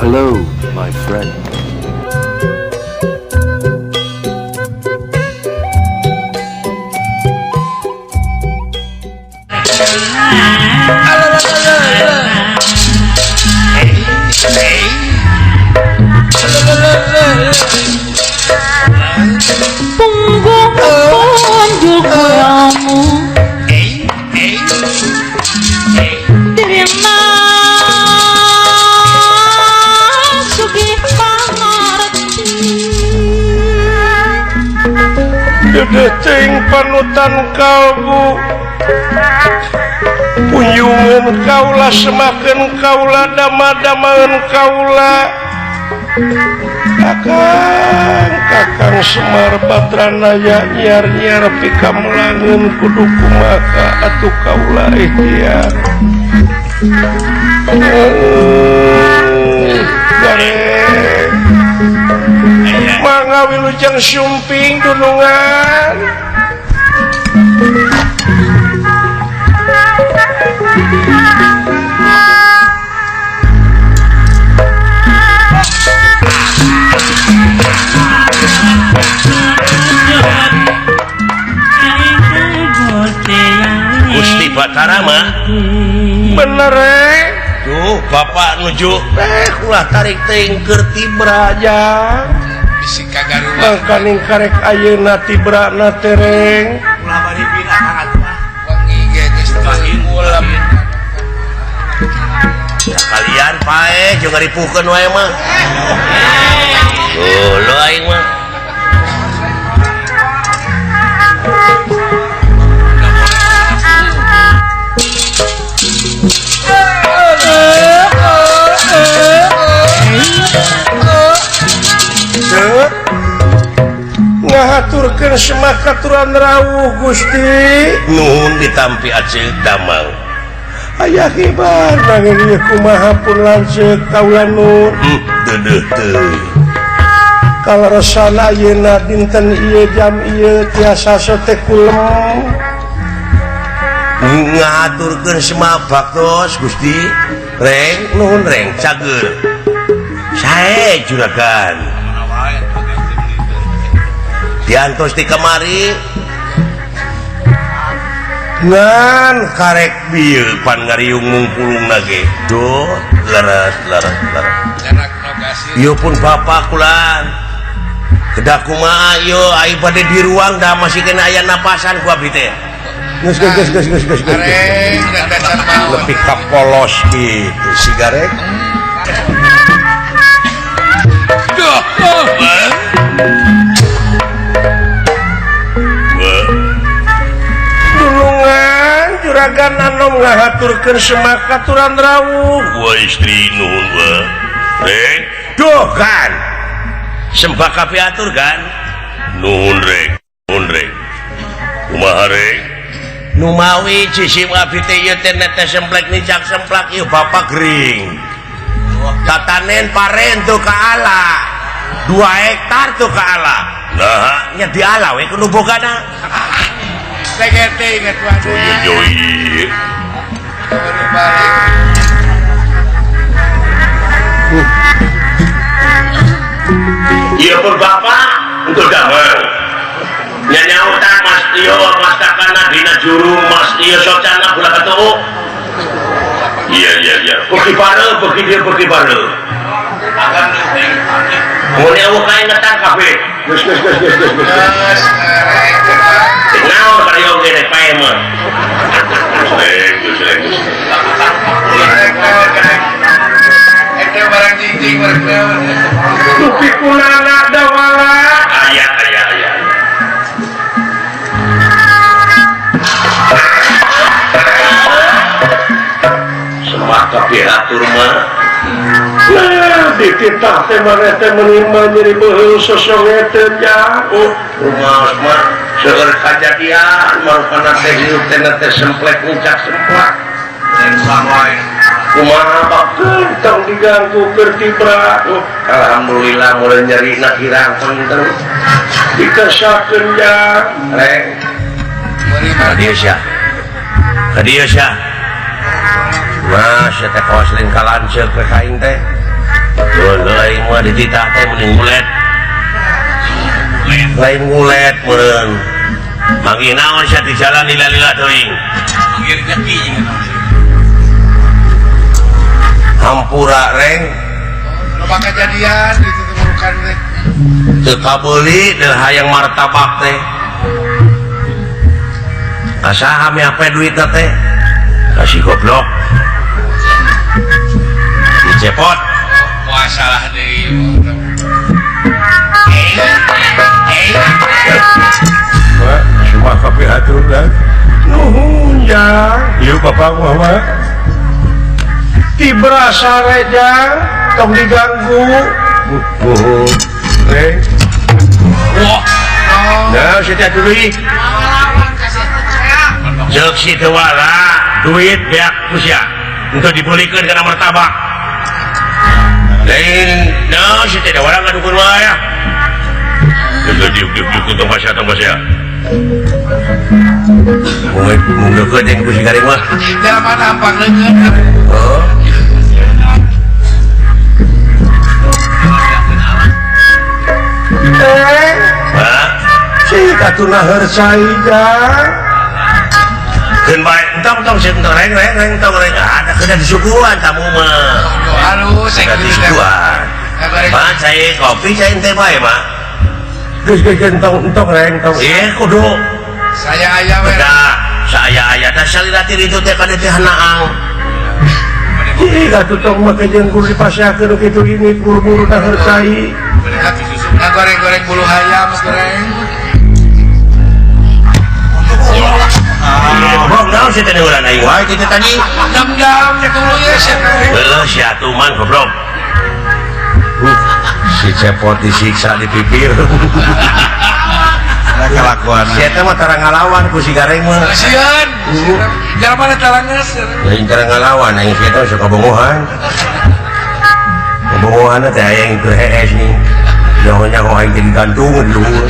Hello, my friend. Deting panutan kalbu punjungan kaula semakin kaula dama-damaan kaula kakang kakang Semar Badranaya nyiar-nyiar pikamelangeun kudu kumaka atuh kaula ikhtiar gareng mangga wilujeng sumping dunungan. Gusti Batara mah bener tuh bapak nuju ulah tarik teuing keur tibra jang mangkaning karek ayeuna tibrana tereng ulah bari pindah atuh wengi ge geus ulem kalian pae jeung ngaripuhkeun wae mah tuh lo aing mah ngahaturkeun semakaturan rawuh Gusti nuhun ditampi aceuk damang aya kibar nanging ieu kumaha pun lanceuk kaula nun deudeuh teuing kaleresan ayeuna dinten ieu jam ieu tiasa sote kulem ngahaturkeun sema baktos Gusti reng nuhun reng cager sae juragan diantos di kemari ngan karek bieu pan ngariung mungpulung nage duh leres leres leres ieu pun bapak kulan kedah kumaha ieu ai bade di ruang dah masih kena aya napasan ku abdi teh geus geus geus geus geus lebih ka polos gitu sigarek duh juragan anom ngahaturkeun semakaturan rawuh wa istri nuhun wa reng duh kan sembah kabeh atur kan nuhun reng nuhun reng kumaha reng numawi cisim abdi teh ieu teh teh semplek nicak semplak ieu bapak gering tatanen paren tuh ka ala 2 hektar tuh ka ala nah nya di ala we kudu bogana iya pun bapak untuk damai nyanyautan mas Tio mas takana dina juru mas Tio socana gula ketu iya iya iya beki bare beki dia beki bare mun eueuh kae ngetang kabeh geus geus geus geus geus geus naon karyo ge rek pae mah geus geus eta barang cicing barang naon dupi kunana dawala aya aya aya semah kabeh atur mah nah dititah teh maneh teh meuni mah nyeri beuheung sosongeteun ja oh rumah mah seueur kajadian marupana teh hirup teh teh semplek nicak semplak kumaha bakeun tong diganggu keur tibra oh alhamdulillah mulai nyerina hirang panginten dikesakeun ja reng ka dieu sia ka dieu sia mah sia teh kawas lain ka lanceuk rek aing teh mah dititah teh mending ngulet. Lain ngulet meureun. Manggih naon sia di jalan lila-lila teuing. Manggih rezeki jeung hampura reng. Loba kejadian gitu temukan teh. Teu kabeuli deul hayang martabak teh. Kasaha mi ape duitna teh? Kasih goblok. Dicepot. Moal salah deui. Pak, cuma kape hatur dah. Nuhun jang. Ieu bapak mah. Tibrasa jang, tong diganggu. Nuhun. Reng. Wah. Nah, si teh duit. Ceuk si teu wala, duit beak ku sia. Untuk dibulikeun kana martabak. Lain, nah si teh wala ngadukun wae ya. Geus diuk diuk diuk tong pasea tong pasea. Mung deukeut jeung ku si garing mah. Jalma nampang leungeun. Oh. Pak, cik atuh naheur cai jang. Keun bae entong tong sieun tong reng reng reng tong reng. Ada keun disuguhan tamu mah. Halus saya disuguhan. Pak, cai kopi cai teh bae, Pak. Geus geus entong entong reng tong. Ieu kudu. Saya aya we. Tah, saya aya tah salila ti ditu teh kada teh hanaang. Ih, atuh tong make jeung kudu dipaseakeun kitu ini buru-buru naheur cai. Nah, goreng-goreng bulu hayam goreng. Bong naon sih teh urang aing wae kitu tadi. Dam-dam tuluy ye sia teh. Heuh sia atuh man goblok. Si cepot disiksa di pipir. Kelakuan. Si eta mah tara ngalawan ku si gareng mah. Sieun. Jalma tara geus. Lain tara ngalawan aing si eta sok kabongohan. Kabongohan teh aya yang keur hees nih. Nyaho-nyaho aing jadi gantung di luhur.